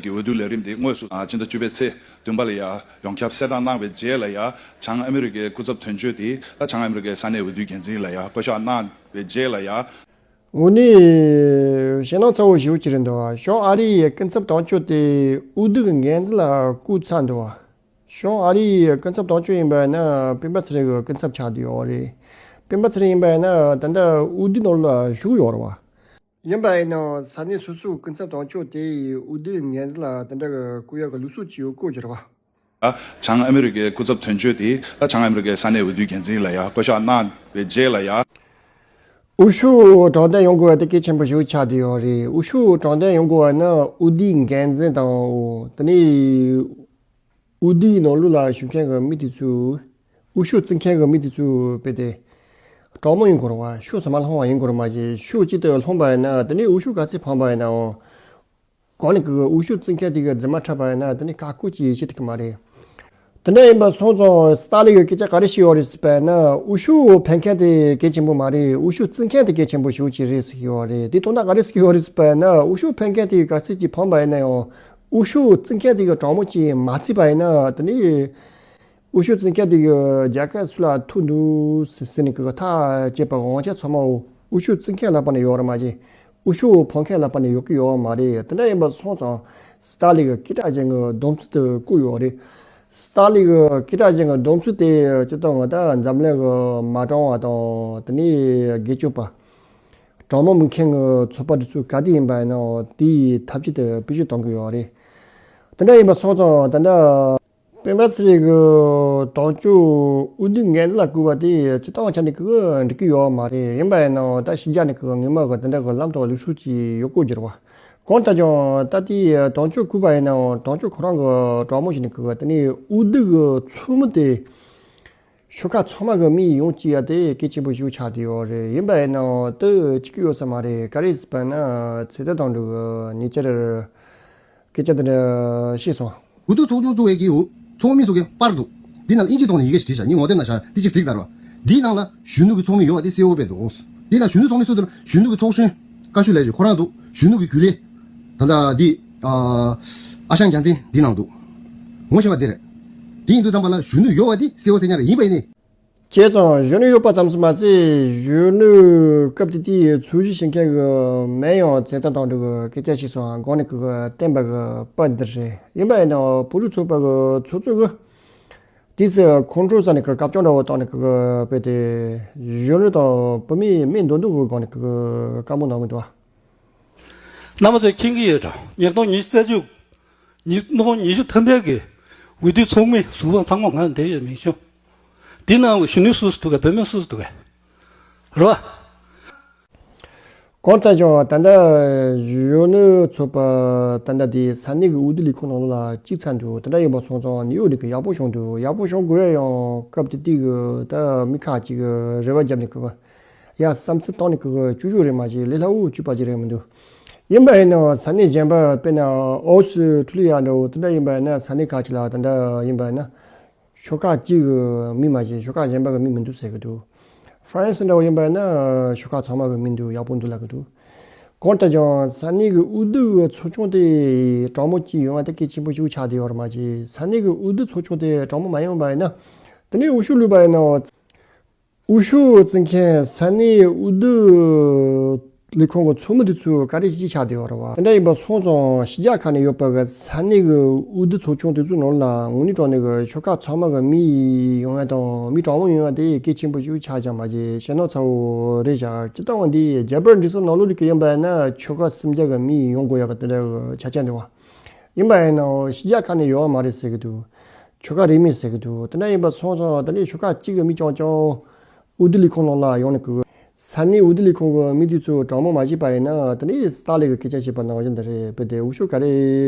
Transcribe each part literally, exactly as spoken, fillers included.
གི་འོས་བསྡུ་ལས་རིམ་དེ་དངོས་སུ་ཕྱི་ཟླ་བཅུ་པའི་ཚེས་བདུན་པ་ལ་ཡ་ཡོངས་ཁྱབ་གསལ་བསྒྲགས་གནང་བའི་རྗེས་ལ་ཡ། བྱང་ཨ་མི་རི་ཀའི་སྐུ་ཚབ་དོན་གཅོད་དེ་ད་བྱང་ཨ་མི་རི་ཀའི་ས་གནས་འོས་བསྡུའི་འགན་འཛིན་ལ་ཡ་བསྐོ་གཞག་གནང་བའི་རྗེས་ལ་ཡ། དངོས་གནས་ཞེད་སྣང་ཚ་བོ་ཞེ་པོ་ཅིག་རེད་འདུག་བ། བྱང་ཨ་རིའི་སྐུ་ཚབ་དོན་གཅོད་དེ་འོས་བསྡུ་གི་འགན་འཛིན་ལ་བསྐོས་ཚར་འདུག་བ། བྱང་ཨ་རིའི་སྐུ་ཚབ་དོན་གཅོད་ཡིན་པ་ཡིན་ན་སྤེན་པ་ཚེ་རིང་གི་སྐུ་ཚབ་ཆགས་བསྡད་ཡོད་རེད། སྤེན་པ་ཚེ་རིང་ཡིན་པ་ཡིན་ན་ད་ལྟ་འོས་བསྡུ་ནང་ལ་ཞུགས་ཡོད་རེད་བ། ཡིན་པ་ཡིན་ན་ས་གནས་སོ་སོའི་སྐུ་ཚབ་དོན་གཅོད་དེ་འོས་བསྡུའི་འགན་འཛིན་ལ་དེ་འདྲ་གི་བསྐོ་ཡག་གི་ལུགས་སྲོལ་ཅིག་ཡོད་སྐོར་གྱུར་བ། བྱང་ཨ་མི་རི་ཀའི་སྐུ་ཚབ་དོན་གཅོད་དེ་ད་བྱང་ཨ་མི་རི་ཀའི་ས་གནས་འོས་བསྡུའི་འགན་འཛིན་ལ་ཡ་བསྐོ་གཞག་གནང་བའི་རྗེས་ལ་ཡ། འོས་ཤོག་དྲང་བདེན་ཡོང་དགོས་པ་དེ་གལ་ཆེན་པོ་ཞིག་ཆགས་བསྡད་ཡོད་རེད། འོས་ཤོག་དྲང་བདེན་ཡོང་དགོས་པ་ན་འོས་བསྡུའི་འགན་འཛིན་དང་དེ་ནས་འོས་བསྡུའི་ནང་ལོགས་ལ་ཞུགས་མཁན་གྱི་མི་དེ་ཚོས། འོས་ཤོག་བརྩི་མཁན་གྱི་མི་དེ་ཚོས་དཔེ་དེ་གྲོགས་མོ་ཡིན་དགོས་རེད་བ། ཤོག་ཚང་མ་སློང་བ་ཡིན་དགོས་རེད་མ་གཏོགས་ཤོག་གཅིག་ཏུ་སློང་པ་ཡིན་ན་དེ་ནས་འོས་ཤོག་ག་ཚོད་འཕངས་པ་ཡིན་ནའང་། གོང་ནས་གི་འོས་ཤོག་བརྩི་མཁན་དེ་གི་རྫུན་མ་འཁྲབ་པ་ཡིན་ན་དེ་ནས་བཀག་འགོག་ཅིག་བྱེད་ཐུབ་ཀྱི་མ་རེད། དེ་འདྲ་ཡིན་པ་སོང་ཙང་སྟག་ལྷུག་གི་སྐད་ཆ་ག་རེ་བཤད་ཡོད་རེད་ཟེར་བ་ཡིན་ན། འོས་ཤོག་འཕེན་མཁན་དེ་གལ་ཆེན་པོ་མ་རེད། འོས་ཤོག་བརྩི་མཁན་དེ་གལ་ཆེན་པོ་ཞེ་པོ་ཅིག་རེད་ཟེར་གྱི་ཡོད་རེད། དེ་དོན་དག་ག་རེ་ཟེར་གྱི་ཡོད་རེད་ཟེར་བ་ཡིན་ན། འོས་ཤོག་འཕེན་མཁན་དེ་ག་ཚོད་ཅིག་འཕངས་པ་ཡིན་ན་ཡང་འོས་ཤོག་བརྩི་མཁན་དེ་གི་གྲོགས་མོ་ཅིག་མ་བརྩིས་པ་ཡིན་ན་དེ་ནས། འོས་ཤོག་བརྩི་མཁན་དེ་གི་རྒྱལ་ཁ་སུ་ལ་ཐུག་འདུག་ཟེར་ཟེར་ནས་གི་ཐག་བཅད་པ་དབང་ཆ་ཚང་མ་འོས་ཤོག་བརྩི་མཁན་ལག་པ་ནས་ཡོད་རེད་མ་གཏོགས་འོས་ཤོག་འཕངས་མཁན་ལག་པ་ནས་ཡོད་ཀྱི་ཡོད་མ་རེད། དེ་འདྲ་ཡིན་པ་སོང་ཙང་སྟག་ལྷུག་གི་སྐད་གྲགས་ཅན་གྱི་སྡོམ་ཚིག་དེ་བཀོད་ཡོད་རེད། སྟག་ལྷུག་གི་སྐད་གྲགས་ཅན་གྱི་སྡོམ་ཚིག་དེ་སྤྱིར་བཏང་ང་ད་འཛམ་གླིང་གི་མ་དྲང་བ་དང་དེ་ནས་སྒེར་གཅོད་པ། དྲང་མོ་མིན་མཁན་གྱི་ཚོགས་པ་དེ་ཚོ་ག་དུས་ཡིན་པ་ཡིན་ནའང་དེའི་ཐབས་ཇུས་དེ་བེད་སྤྱོད་གཏོང་གི་ཡོད་རེད། དེ་འདྲ་ཡིན་པ་སོང་ཙང་ད་ལྟ། སྤེན་པ་ཚེ་རིང་གི་དོན་གཅོད་འོས་བསྡུ་འགན་འཛིན་ལ་བསྐོས་པ་དེ་སྤྱིར་བཏང་ཆ་ནས་ཀྱི་འགྲིག་གི་ཡོད་མ་རེད། ཡིན་པ་ཡིན་ནའང་ད་ཕྱི་རྒྱལ་ནས་ཀྱི་ངོ་མ་གི་དེ་འདྲ་གི་ལམ་ཐོག་ལུགས་སྲོལ་ཅིག་ཡོད་སྐོར་གྱུར་བ། གང་ལྟར་ཀྱང་ད་ལྟའི་དོན་གཅོད་བསྐོས་པ་ཡིན་ནའང་དོན་གཅོད་ཁོ་རང་གི་གྲོགས་མོ་ཞིག་ནས་ཀྱི་དེ་ནས་འོས་བསྡུ་གི་ཚོགས་མི་དེ་ཤོག་ཁག་ཚང་མ་གི་མི་ཡོང་ཅི་ཡ་དེ་གལ་ཆེན་པོ་ཞིག་ཆགས་བསྡད་ཡོད་རེད། ཡིན་པ་ཡིན་ནའང་དེ་གཅིག་གི་ཡོད་ས་མ་རེད། ག་རེ་ཟེར་བ་ན་ཚེ་བརྟན་དོན་གྲུབ་གི་ཉེ་ཆར། སྐད་ཆ་དེ་འདྲ་བཤད་སོང་། འོས་བསྡུ་ཚོགས་ཆུང་གཙོ་བའི་གི་འོས་ཚོགས་མི་ཚོ་གི་པར་འདུག་འདི་ནང་ལ་ཨིན་ཇི་ཐོག་ནས་ཡི་གེ་ཞིག་བྲིས་ཤག་ངས་ངོ་དེབ་ནང་བཞག་འདི་ཅིག་གཟིགས་དང་ར། འདིའི་ནང་ལ་གཞོན་ནུ་གི་ཚོགས་མི་ཡོད་པ་དེ་གསལ་བོ་དཔེ་འདུག་འདི་ནང་གཞོན་ནུ་ཚོགས་མི་སུ་འདུག་གཞོན་ནུ་གི་ཚོགས་གཞོན་བཀའ་ཤོག་ལས་ཀྱི་ཁོ་རང་འདུག་གཞོན་ནུ་གི་རྒྱུན་ལས། ད་ལྟ་འདི་ཨ་ཨ་ཞང་རྒྱལ་མཚན་འདི་ནང་འདུག་ངོ་ཤེས་པ་དེ་རེད། དེ་ཡིན་དུས་ཙམ་པ་ལ་གཞོན་ནུ་ཡོད་པ་དེ་གསལ་བོ་གསལ་རྐྱང་རེད། ཡིན་པ་ཡིན་ནི། བྱས་ཙང་གཞོན་ནུ་ཡོད་པ་ཙམ་ཞིག་མ་ཟད་གཞོན་ནུ་སྐབས་དེ་དུས་ཚོས་གཞི་བྱེད་མཁན་གྱི་མིང་ཡང་ཚེ་བརྟན་དོན་གྲུབ་ཀྱིས་སྐད་ཆ་བཤད་སོང་། གོང་ནས་ཀྱི་བསྟན་པ་གི་པར་འདི་རེད། ཡིན་པ་ཡིན་ནའང་བོད་རིགས་ཚོགས་པ་གི་ཚོགས་གཙོ་གིས་དུས་སུ་ཁོང་ཁྲོ་ཟ་ནས་ཀྱི་སྐབས་བཅོ་འདྲ་བོ་བཏང་ནས་ཀྱི་དཔེ་དེ་གཞོན་ནུ་དང་བུད་མེད་མི་མདོག་མདོག་གི་སྒང་ནས་ཀྱི་བཀའ་མོལ་གནང་གི་འདུག་རྣམ་པ་ཚོས་མཁྱེན་གྱི་ཡོད་དྲ། ཉིས་སྟོང་ཉི་ཤུ་རྩ་གཅིག་ཉིས་སྟོང་ཉི་ཤུ་ཐམ་པའི་གི་འོས་བསྡུའི་ཚོགས་མི་ཟུར་པ་ཚང་མ་ང་འདིར་ཡོད་མིང་ཆུང་། འདི་ནང་གི་གཞོན་ནུ་སུ་སུ་འདུག་གས། བུད་མེད་སུ་སུ་འདུག་གས། རེད་བ། གང་ལྟར་ཀྱང་ད་ལྟ་གཞོན་ནུ་ཚོགས་པ་ད་ལྟ་དེ་ས་གནས་ཀྱི་འོས་བསྡུ་ལས་ཁུངས་ནང་ལ་གཅིག་ཚར་འདུག་དེ་འདྲ་ཡིན་པ་སོང་ཙང་ནིའུ་ཡོག་ནས་ཀྱི་ཡག་པོ་བྱུང་འདུག་ཡག་པོ་བྱུང་དགོས་ཡ་ཡང་སྐབས་དེ་དུས་ཀྱི་ད་མི་ཁག་ཅིག་གིས་རེ་བ་བརྒྱབ་ནས་ཀྱི། ཡ་བསམ་ཚུལ་བཏང་ནས་ཀྱི་བཅུ་དྲུག་རེད་མ་གཞི་ལས་སླ་བོ་བཅུ་པ་ཅིག་རེད་མི་འདུག་ཡིན་པ་ཡིན་ནའང་ས་གནས་གཞན་པ་དཔེར་ན་ཨོ་སི་ཁྲུ་ལི་ཡ་འདྲ་བོ་དེ་འདྲ་ཡིན་པ་ཡིན་ན་ས་གནས་ཁག་ཅིག་ལ་དེ་འདྲ་ཡིན་པ་ཡིན་ན་ཤོག་ཁག་གཅིག་གི་མི་མ་གཞི་ཤོག་ཁག་གཞན་པ་གི་མི་མི་འདུག་ཟེར་གི་འདུག་ཧྥ་རན་སི་འདྲ་བོ་ཡིན་པ་ཡིན་ན་ཤོག་ཁག་ཚང་མ་གི་མི་འདུག་ཡག་པོ་འདུག་ལབ་གི་འདུག་གང་ལྟར་ཀྱང་ས་གནས་ཀྱི་འོས་བསྡུ་གི་ཚོགས་ཆུང་དེ་གྲོགས་མོ་གཅིག་ཡོང་བ་དེ་གལ་ཆེན་པོ་ཞིག་ཆགས་བསྡད་ཡོད་རེད་མ་གཞི། ས་གནས་ཀྱི་འོས་བསྡུ་ཚོགས་ཆུང་དེ་གྲོགས་མོ་མ་ཡོང་བ་ཡིན་ན་དེ་ནས་འོས་ཤོག་བླུགས་པ་ཡིན་ན། འོས་ཤོག་བརྩི་མཁན་ས་གནས་འོས་བསྡུ་ལས་ཁུངས་ཀྱི་ཚོགས་མི་དེ་ཚོས་ག་རེ་བྱས་ཆགས་བསྡད་ཡོད་རེད་བ། དེ་འདྲ་ཡིན་པ་སོང་ཙང་ཕྱི་རྒྱལ་ཁག་ནས་ཡོད་པ་གི་ས་གནས་ཀྱི་འོས་བསྡུ་ཚོགས་ཆུང་དེ་ཚོའི་ནང་ལ་དངོས་གནས་དྲང་གནས་ཀྱི་ཤོག་ཁག་ཚང་མ་གི་མི་ཡོང་ཡ་དང་མི་གྲངས་མང་ཡོང་ཡ་དེ་གལ་ཆེན་པོ་ཞིག་ཆགས་ཀྱང་མ་བྱས་ཞེད་སྣང་ཚ་བོ་རེད་བཞག་སྤྱིར་བཏང་འདི་རྒྱ་བལ་འབྲེལ་ས་ནང་ལོགས་ལ་གི་ཡིན་པ་ཡིན་ན་ཆོལ་ཁ་སུམ་བརྒྱ་གི་མི་ཡོང་དགོས་ཡ་གི་དེ་འདྲ་གི་ཆ་རྐྱེན་འདུག་བ། ཡིན་པ་ཡིན་ནའང་ཕྱི་རྒྱལ་ཁག་ནས་ཡོད་མ་རེད་ཟེར་གི་འདུག་ཆོལ་ཁ་རིས་མེད་ཟེར་གི་འདུག་དེ་འདྲ་ཡིན་པ་སོང་ཙང་དེ་ནས་ཤོག་ཁག་གཅིག་གི་མི་རྐྱང་རྐྱང་འོས་བསྡུ་ལས་ཁུངས་ནང་ལ་ཡོང་ནས་གི། ས་གནས་འོས་བསྡུ་ལས་ཁུངས་ཀྱི་མི་དེ་ཚོས་གྲངས་མང་མ་བྱས་པ་ཡིན་ན་དེ་ནས་སྟག་ལྷུག་གི་སྐད་ཆ་བཤད་པ་ནང་བཞིན་དེ་རེད། དཔེ་དེ་འོས་ཤོག་ག་རེ་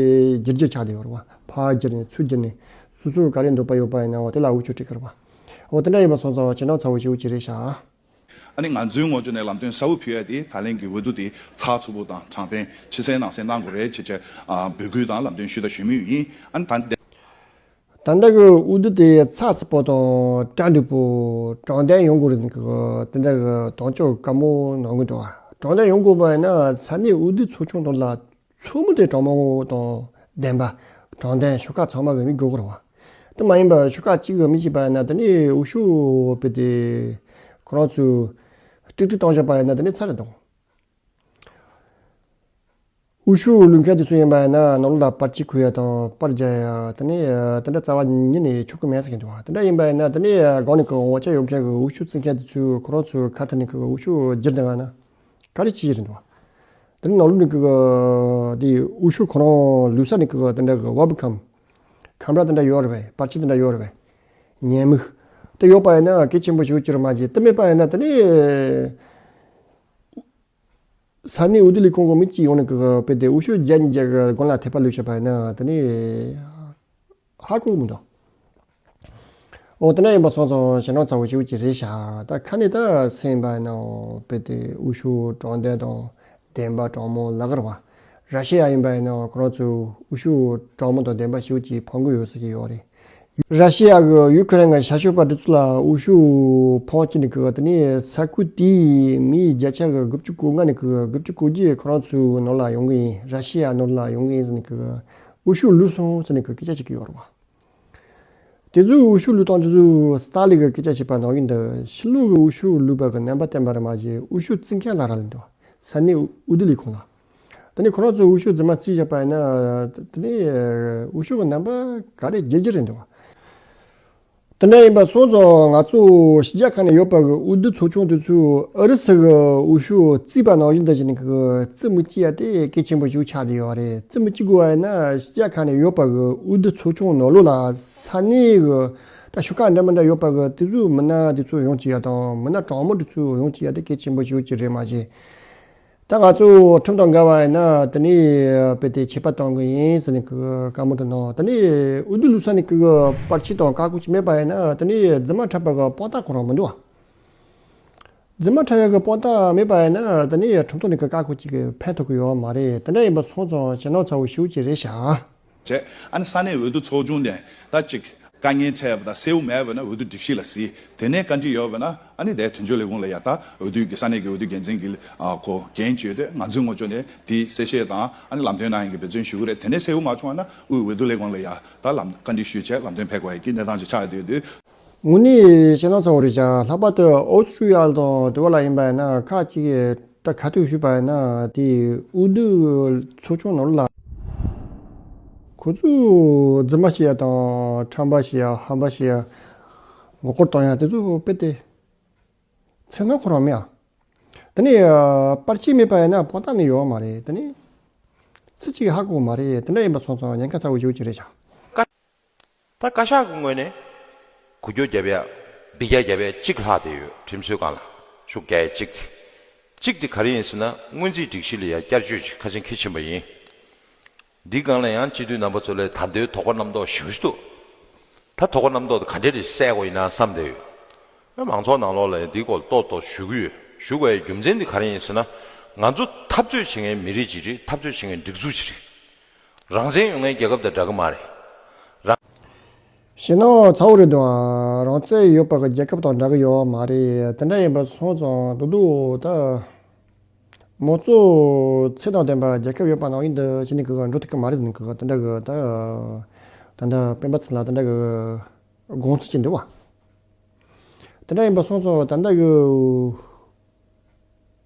བསྒྱུར་རྒྱུ་ཆགས་བསྡད་ཡོད་རེད་བ། ཕར་བསྒྱུར་ནས་ཚུར་བསྒྱུར་ནས་སོ་སོར་ག་རེ་འདོད་པ་ཡོད་པ་ཡིན་ན་འོ་དེ་ལ་འོས་ཤོག་སྤྲད་ཀྱི་རེད་བ། འོ་དེ་འདྲ་ཡིན་པ་སོང་ཙང་ཞེད་སྣང་ཚ་བོ་ཞེ་པོ་ཅིག་རེད་ཤག་ཨ་ནི་ང་ཚོའི་ངོས་ཕྱོགས་ནས་ལམ་སྟོན་གསལ་པོ་ཕུལ་ཡ་དེ་ད་ལན་གྱི་འོས་བསྡུ་དེ་ཚགས་ཚུད་པོ་དང་དྲང་བདེན་ཕྱི་གསལ་ནང་གསལ་གནང་དགོས་རེད་ཅེས་བྱས་འབོད་སྐུལ་དང་ལམ་སྟོན་ཞུས་དང་ཞུ་མུས་ཡིན། ཨ་ནི་ད། ད་ལྟ་གི་འོས་བསྡུ་དེ་ཚགས་ཚུད་པོ་དང་གྲ་འགྲིག་པོ་དྲང་བདེན་ཡོང་དགོས་རེད་གི་དེ་འདྲ་གི་དོན་གཅོད་བཀའ་མོལ་གནང་གི་འདུག་དྲང་བདེན་ཡོང་དགོས་པ་ཡིན་ན་ས་གནས་འོས་བསྡུ་ཚོགས་ཆུང་དེ་ལ་ཚོགས་མི་དེ་གྲངས་མང་པོ་དང་ བདེན་པ། དྲང་བདེན་ཤོག་ཁག་ཚང་མ་གི་མི་དགོས་ཀྱི་རེད་བ། དེ་མ་ཡིན་པ་ཤོག་ཁག་གཅིག་གི་མི་བྱེད་པ་ཡིན་ན་དེ་ནི་འོས་ཤོག་དཔེ་དེ་ཁོ་རང་ཚོས་ཀྲིག་ཀྲིག་བཏང་བཞག་པ་ཡིན་ན་དེ་ནི་ཚར་རེད་དང་། འོས་ཤོག་བླུག་མཁན་དེ་ཚོ་ཡིན་པ་ཡིན་ན་ནང་ལོགས་ལ་པར་ཆས་ཁུར་ཡ་དང་པར་རྒྱག་ཡ་དེ་ནི་དེ་འདྲ་རྩ་བ་ཉིད་ནས་ཆོག་གི་མེད་ཟེར་གྱི་འདུག་བ། དེ་འདྲ་ཡིན་པ་ཡིན་ན་དེ་ནི་སྒང་ནས་གི་ངོ་ཆ་ཡོད་མཁན་གི་འོས་ཤོག་བརྩི་མཁན་དེ་ཚོས་ཁོ་རང་ཚོའི་ཁ་ཐུག་ནས་གི་འོས་ཤོག་བསྒྱུར་བཏང་བ་ན། ག་རེ་བྱེད་ཀྱི་རེད་འདུག་དེ་ནི་ནང་ལོགས་ནས་ཀྱི་དེ་འོས་ཤོག་ཁོ་རང་བླུག་ས་ནས་ཀྱི་དེ་འདྲ་གི་ཝེབ་ཁམ། ཁམས་ར་དེ་འདྲ་ཡོད་རེད་པས། པར་ཆས་དེ་འདྲ་ཡོད་རེད་པས། ཉན་མིག་དེ་ཡོད་པ་ཡིན་ན་གལ་ཆེན་པོ་ཞིག་གྱུར་མ་བྱེད། དེ་མེད་པ་ཡིན་ན་དེ་ནི་ས་གནས་འོས་བསྡུ་ལས་ཁུངས་ཀྱི་མི་གཅིག་ཡོང་ནས་ཀྱི་དཔེ་དེ་འོས་ཤོག་བརྒྱ་ཉིས་བརྒྱ་གི་སྒང་ལ་ཐད་པ་བླུགས་བྱས་པ་ཡིན་ན་དེ་ནི་ཧ་གོ་མི་འདུག་འོ་དེ་འདྲ་ཡིན་པ་སོང་ཙང་ཞེད་སྣང་ཚ་བོ་ཞེ་པོ་ཅིག་རེད་ཤག་ད་ཁ་ནས་ད་སེམས་པ་ཡིན་ན་དཔེ་དེ་འོས་ཤོག་དྲང་བདེན་དང་བདེན་པ་དྲང་མོ་ལབ་ཀྱི་རེད་བ། ར་ཤི་ཡ་ཡིན་པ་ཡིན་ན་ཁོ་རང་ཚོས་འོས་ཤོག་དྲང་མོ་དང་བདེན་པ་ཞེ་པོ་ཅིག་འཕང་གི་ཡོད་ཟེར་གྱི་ཡོད་རེད། ར་ཤི་ཡ་གི་ཡུ་ཁུ་རེན་གྱི་ཤར་ཕྱོགས་པ་དེ་ཚོ་ལ་འོས་ཤོག་འཕང་བྱས་ནས་ཀྱི་དེ་ནས་ས་ཁུལ་དེའི་མིའི་བརྒྱ་ཆ་གི་དགུ་བཅུ་གོ་ལྔ་ནས་ཀྱི་དགུ་བཅུ་གོ་བརྒྱད་ཁོ་རང་ཚོའི་ནང་ལ་ཡོང་གི་ཡིན། ར་ཤི་ཡ་ནང་ལ་ཡོང་གི་ཡིན་ཟེར་ནས་ཀྱི་འོས་ཤོག་བླུགས་སོང་ཟེར་ནས་ཀྱི་སྐད་ཆ་བཤད་ཀྱི་ཡོད་རེད་བ། དེ་ཚོའི་འོས་ཤོག་བླུགས་སྟངས་དེ་ཚོ་སྟག་ལུག་གི་སྐད་ཆ་བཤད་པ་ནང་བཞིན་དུ་ཕྱི་ལོགས་ཀྱི་འོས་ཤོག་བླུགས་པ་གི་རྣམ་པ་བསྟན་པ་རེད་མ་གཞི་འོས་ཤོག་བརྩི་མཁན་ལ་རག་ལས་འདུག་ས་གནས་འོས་བསྡུ་ལས་ཁུངས་ལ། དེ་ནས་ཁོ་རང་ཚོས་འོས་ཤོག་རྫུན་མ་བརྩིས་བཞག་པ་ཡིན་ན་དེ་ནས་འོས་ཤོག་གི་རྣམ་པ་ག་རེ་བརྗེ་རྒྱུ་རེད་འདུག་དེ་འདྲ་ཡིན་པ་སོང་ཙང་ང་ཚོ་ཕྱི་རྒྱལ་ཁག་ནས་ཡོད་པ་གི་འོས་བསྡུ་ཚོགས་ཆུང་དེ་ཚོས་ཨུ་རུ་སུ་གི་འོས་ཤོག་བརྩིས་པ་ནང་བཞིན་དུ་བྱས་ནས་གི་རྩིས་མི་བྱེད་ཡ་དེ་གལ་ཆེན་པོ་ཞིག་ཆགས་བསྡད་ཡོད་རེད། རྩིས་མི་བྱེད་དགོས་པ་ཡིན་ན་ཕྱི་རྒྱལ་ཁག་ནས་ཡོད་པ་གི་འོས་བསྡུ་ཚོགས་ཆུང་ནང་ལོགས་ལ་ས་གནས་གི་ད་ཤོག་ཁག་འདྲ་མི་འདྲ་ཡོད་པ་གི་དེ་ཚོའི་མི་སྣ་དེ་ཚོ་ཡོང་བྱེད་ཡ་དང་མི་སྣ་གྲངས་མང་དེ་ཚོ་ཡོང་བྱེད་ཡ་དེ་གལ་ཆེན་པོ་ཞིག་ཅིག་རེད་མ་གཞི། ད་ང་ཚོ་ཁྲིམས་དང་འགལ་བ་ཡིན་ན་དེ་ནས་དཔེ་དེ་ཆད་པ་གཏོང་གི་ཡིན་ཟེར་ནས་ཀྱི་བཀའ་མོལ་དུ་གནང་། དེ་ནས་འོས་བསྡུ་བླུགས་ས་ནས་ཀྱི་པར་ཆས་དང་ཀ་ཁོག་ཅིག་མེད་པ་ཡིན་ན་དེ་ནས་རྫུན་མ་འཁྲབ་པ་གི་དཔང་རྟགས་ཁོ་རང་མི་འདུག་བ། རྫུན་མ་འཁྲབ་ཡག་གི་དཔང་རྟགས་མེད་པ་ཡིན་ན་དེ་ནས་ཁྲིམས་ཐོག་ནས་ཀྱི་ཀ་ཁོག་ཅིག་གི་ཕན་ཐོགས་ཀྱི་ཡོད་མ་རེད། དེ་འདྲ་ཡིན་པ་སོང་ཙང་ཞེད་སྣང་ཚ་བོ་ཞེ་པོ་ཅིག་རེད་ཤག་བྱས། ཨ་ནི་ས་གནས་འོས་བསྡུ་ཚོགས་ཆུང་ནས་ད་ཅིག་དཀའ་ངལ་འཕྲད་པ་དང་སེལ་བ་མེད་པ་ན་འོས་བསྡུ་སྒྲིག་གཞི་ལ་གཟིགས། དེ་ནས་བཀའ་འདྲི་ཡོད་པ་ན་ཨ་ནི་དེ་དོན་གཅོད་ལས་ཁུངས་ལ་ཡ་ད་འོས་བསྡུ་གི་ས་གནས་ཀྱི་འོས་བསྡུ་འགན་འཛིན་གྱི་ཨ་ཁོ་འགན་བཅོལ་ཏེ་ང་ཚོའི་ངོས་ཕྱོགས་ནས་དེ་གསལ་བཤད་དང་ཨ་ནི་ལམ་སྟོན་གནང་ཡིན་གྱི་འབད་བརྩོན་ཞུ་གི་རེད། དེ་ནས་སེལ་བ་མ་བྱུང་བ་ན་དབུས་འོས་བསྡུ་ལས་ཁུངས་ལ་ཡ་ད་ལམ་བཀའ་འདྲི་ཞུས་བྱས་ལམ་སྟོན་ཕེབས་དགོས་ཡ་གི་གནས་སྟངས་ཅིག་ཆགས་ཡོད་དུས། དངོས་གནས་ཞེད་སྣང་ཚ་བོ་རེད་ཤག་ལྷག་པར་དུ་ཨོ་སི་ཀྲི་ཡ་དང་དེ་བ་ལ་ཡིན་པ་ཡིན་ན་ཁག་ཅིག་ད་ག་དུས་ཞུས་པ་ཡིན་ན་དེ་འོས་བསྡུ་ཚོགས་ཆུང་ནང་ལ་ཁོ་ཚོས་རྫུན་མ་བཤད་ཡ་དང་ཁྲམ་པ་བཤད་ཡ་ཧམ་པ་བཤད་ཡ་མགོ་སྐོར་གཏོང་ཡ་དེ་ཚོ་དཔེ་དེ་མཚན་ནོར་ཁོ་རང་མེད་ཨ། དེ་ནས་པར་ཆས་མེད་པ་ཡིན་ན་དཔང་རྟགས་ནི་ཡོད་མ་རེད། དེ་ནས་ཚིག་གཅིག་ཧ་གོ་མ་རེད། དེ་འདྲ་ཡིན་པ་སོང་ཙང་ཉེན་ཁ་ཚ་བོ་ཞེ་པོ་ཅིག་རེད་ཤག་ད་བཀའ་ཤག་གི་ངོས་ནས་འགུལ་སྐྱོད་བརྒྱབ་ཡ་འབུད་རྒྱག་བརྒྱབ་ཡ་གཅིག་ལྷག་བསྡད་ཡོད། ཁྲིམས་སྲོལ་སྒང་ལ་ཤུགས་རྒྱག་ཡ་གཅིག་གཅིག་དེ་ག་རེ་ཡིན་ཟེར་ན་སྔོན་རྩིས་སྒྲིག་གཞི་ལ་ཡ་བསྐྱར་བཅོས་ཅིག་ཁ་ཆེམས་འཁྱེར་ཕྱིན་པ་ཡིན། འདི་སྒང་ལ་ཡང་སྤྱི་འཐུས་རྣམ་པ་ཚོ་ལ་ད་ལྟའི་དོགས་པ་རྣམ་རྟོག་ཞེ་པོ་ཅིག་འདུག་ད་དོགས་པ་རྣམ་རྟོག་དེ་ག་འདྲས་རེད་སེལ་དགོས་ཡིན་ན་བསམ་བསྡད་ཡོད། མང་ཚོགས་ནང་ལོགས་ལ་ཡང་འདིའི་སྐོར་ཏོག་ཏོག་ཞུ་གི་ཡོད། ཞུ་དགོས་ཡའི་རྒྱུ་མཚན་འདི་ག་རེ་ཡིན་ཟེར་ན། ང་ཚོ་འཐབ་རྩོད་བྱེད་མཁན་མི་རིགས་ཅིག་རེད། འཐབ་རྩོད་བྱེད་མཁན་སྒྲིག་འཛུགས་ཅིག་རེད། རང་བཙན་ཡོད་མཁན་རྒྱལ་ཁབ་དང་འདྲ་གི་མ་རེད། རང་། ཞེད་སྣང་ཚ་བོ་རེད་འདུག་ཨ། རང་བཙན་ཡོད་པ་གི་རྒྱལ་ཁབ་དང་འདྲ་གི་ཡོད་མ་རེད། དེ་འདྲ་ཡིན་པ་སོང་ཙང་དུ་དུ་ད། མང་གཙོ་ཚད་དང་ལྡན་པ་རྒྱལ་ཁབ་ཡོད་པ་ནང་བཞིན་དུ་ཕྱི་ནས་གི་འགྲོ་ཐུབ་ཀྱི་མ་རེད་ཟེར་ནས་གི་དེ་འདྲ་གི་ད། ད་ལྟ་སྤེན་པ་ཚེ་ལགས་དེ་འདྲ་གི་དགོངས་ཚུལ་ཅིག་འདུག་བ། དེ་འདྲ་ཡིན་པ་སོང་ཙང་ད་ལྟ་གི་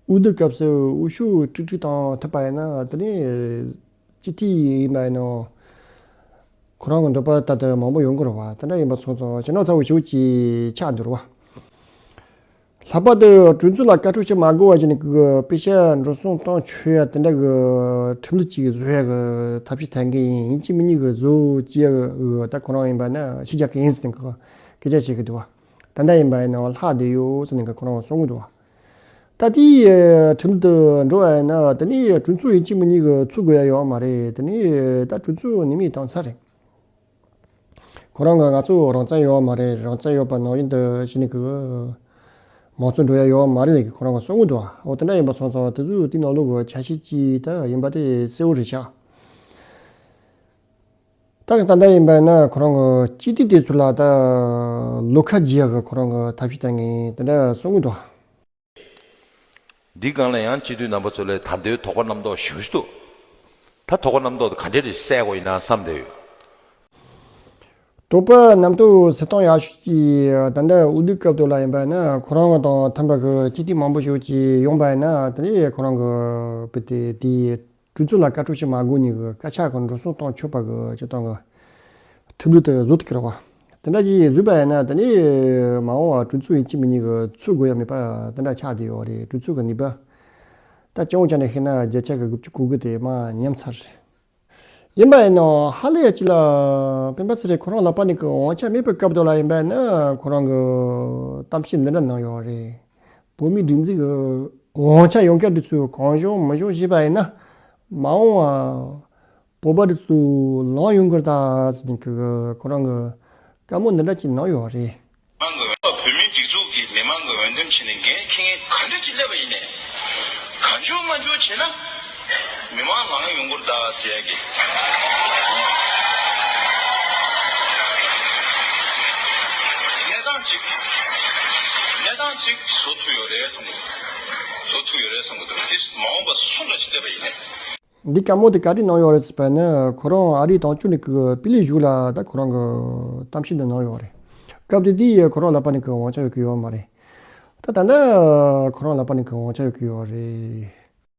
འོས་བསྡུ་སྐབས་སུ་འོས་ཤོག་དཀྲུག་དཀྲུག་བཏང་ཐུབ་པ་ཡིན་ན་དེ་ནས་སྤྱི་འཐུས་ཡིན་པ་ཡིན་ནོ། ཁོ་རང་གི་འདོད་པ་ལྟར་དུ་མང་པོ་ཡོང་གི་རེད་བ། དེ་འདྲ་ཡིན་པ་སོང་ཙང་ཞེད་སྣང་ཚ་བོ་ཞེ་པོ་ཅིག་ཆགས་འདུག་རེད་བ། ལྷག་པར་དུ་གྲོས་ཚོགས་ལ་བཀའ་འཁྲོལ་བྱེད་མ་དགོས་པ་བྱས་ནས་གི་དཔེ་ཆ་འགྲོ་སོང་གཏོང་ཆོག་ཡ་དེ་འདྲ་གི་ཁྲིམས་ལུགས་ཅིག་བཟོ་ཡ་གི་ཐབས་ཤེས་ཐད་མཁན་ཡིན། ཡིན་གཅིག་མིན་གཉིས་གི་བཟོ་བྱེད་ཡ་གི་ད་ཁོ་རང་ཡིན་པ་ན་ཤི་རྒྱག་གི་ཡིན་ཟེར་ནས་གི་སྐད་ཆ་བཤད་གི་འདུག་བ། ད་ལྟ་ཡིན་པ་ཡིན་ན་ལྷག་བསྡད་ཡོད་ཟེར་ནས་གི་ཁོ་རང་གསུང་གི་འདུག་བ། ད་དེའི་ཁྲིམས་དུ་འགྲོ་བ་ཡིན་ན་དེ་ནི་གྲོས་ཚོགས་ཡིན་གཅིག་མིན་གཉིས་ཀྱི་ཚུགས་དགོས་ཡ་ཡོད་མ་རེད། དེ་ནི་ད་གྲོས་ཚོགས་ནི་མི་བཏང་ཚར་རེད། ཁོ་རང་གི་ང་ཚོ་རང་བཙན་ཡོད་མ་རེད། རང་བཙན་ཡོད་པ་ནང་བཞིན་དུ་ཕྱི་ནས་ཀྱི་མང་གཙོ་འགྲོ་ཡ་ཡོད་མ་རེད་ཟེར་གི་ཁོ་རང་གི་གསུང་གི་འདུག་འོ་དེ་འདྲ་ཡིན་པ་སོང་ཙང་དེ་ཚོས་དེའི་ནང་ལོགས་ཀྱི་ཆ་ཤས་ཅིག་ད་ཡིན་པ་དེ་གསལ་བོ་རེད་ཤག་ད་གི་ད་ལྟ་ཡིན་པ་ཡིན་ན་ཁོ་རང་གི་སྤྱི་འཐུས་དེ་ཚོ་ལ་ད་བློ་ཁ་འཇིགས་ཡ་གི་ཁོ་རང་གི་ཐབས་ཤེས་བཏང་གི་ཡིན་དེ་འདྲ་གསུང་གི་འདུག་འདི་སྒང་ལ་ཡང་སྤྱི་འཐུས་རྣམ་པ་ཚོ་ལ་ད་ལྟའི་དོགས་པ་རྣམ་རྟོག་ཞེ་པོ་ཅིག་འདུག་ད་དོགས་པ་རྣམ་རྟོག་དེ་ག་འདྲས་རེད་སེལ་དགོས་ཡིན་ན་བསམ་བསྡད་ཡོད། དོགས་པ་རྣམ་རྟོག་སེལ་སྟངས་ཡག་ཤོས་ཀྱི་ད་ལྟ་འོས་བསྡུ་སྐབས་དུ་ལ་ཡིན་པ་ན་ཁོ་རང་དང་མཐུན་པ་གི་སྤྱི་འཐུས་མང་པོ་ཞིག་ཅིག་ཡོང་པ་ཡིན་ན། དེ་ནས་ཁོ་རང་གི་བུ་དེ་དེའི་གྲོས་ཚོགས་ལ་བཀའ་འཁྲོལ་ཞིག་མ་དགོས་ནས་གི་བཀའ་ཤག་གི་འགྲོ་སོང་གཏོང་ཆོག་པ་གི་སྤྱི་བཏང་གི་ཁྲིམས་ལུགས་དེ་བཟོ་ཐུབ་ཀྱི་རེད་བ། དེ་འདྲ་ཞིག་བཟོས་པ་ཡིན་ན་དེ་ནས་མ་འོངས་པ་གྲོས་ཚོགས་ཡིན་གཅིག་མིན་གཉིས་གི་ཚུར་དགོས་ཡ་མེད་པ་དེ་འདྲ་ཆགས་བསྡད་ཡོད་རེད། གྲོས་ཚོགས་གི་ནུས་པ། ད་སྤྱི་ཡོངས་ཆ་ནས་བཤད་ན་བརྒྱ་ཆ་གི་དགུ་བཅུ་གོ་དགུ་དེ་མར་ཉམས་ཚར་རེད། ཡིན་པ་ཡིན་ནའང་ཧ་ལས་ཡ་གཅིག་ལ་སྤེན་པ་ཚེ་རིང་ཁོ་རང་ལག་པ་ནས་གི་དབང་ཆ་མེད་པའི་སྐབས་དུ་ལ་ཡིན་པ་ཡིན་ན་ཁོ་རང་གི་གཏམ་བཤད་འདི་འདྲ་གནང་ཡོད་རེད། བོད་མིའི་སྒྲིག་འཛུགས་ཀྱི་དབང་ཆ་ཡོད་མཁན་དེ་ཚོས་གང་བྱུང་མང་བྱུང་བྱས་པ་ཡིན་ན་མ་འོངས་པ་བོད་པ་དེ་ཚོ་ལངས་ཡོང་གི་རེད་ད་ཟེར་ནས་གི་ཁོ་རང་གི་བཀའ་མོལ་འདི་འདྲ་ཅིག་གནང་ཡོད་རེད། མང་གི་བོད་མིའི་སྒྲིག་འཛུགས་ཀྱི་མི་མང་གི་འོས་འདེམས་བྱས་ནས་འགན་འཁྱེར་མཁན་ག་འདྲ་ཅིག་སླེབས་པ་ཡིན་ནའི། གང་བྱུང་མང་བྱུང་བྱས་ན། མི་མང་ལངས་ཡོང་གི་རེད་ད་ཟེར་ཡ་གི། གནས་སྟངས་ཅིག་གནས་སྟངས་ཅིག་བཟོ་ཐུབ་ཡོད་རེད་བསམ་གི། བཟོ་ཐུབ་ཡོད་རེད་བསམ་གི་འདུག་འདི་མ་འོངས་པ་སུ་འདྲ་ཞིག་སླེབས་པ་ཡིན་ནའི། འདི་བཀའ་མོལ་དེ་ག་རེ་གནང་ཡོད་རེད་ཟེར་བ་ན་ཁོ་རང་ཨ་རིའི་དོན་གཅོད་ནས་ཀྱི་པི་ལི་ཞུ་ལ་ད་ཁོ་རང་གི་གཏམ་བཤད་འདི་གནང་ཡོད་རེད། སྐབས་དེ་དུས་ཁོ་རང་ལག་པ་ནས་ཀྱི་དབང་ཆ་ཡོད་ཀྱི་ཡོད་མ་རེད། ད་ད་ལྟ་ཁོ་རང་ལག་པ་ནས་ཀྱི་དབང་ཆ་ཡོད་ཀྱི་ཡོད་རེད།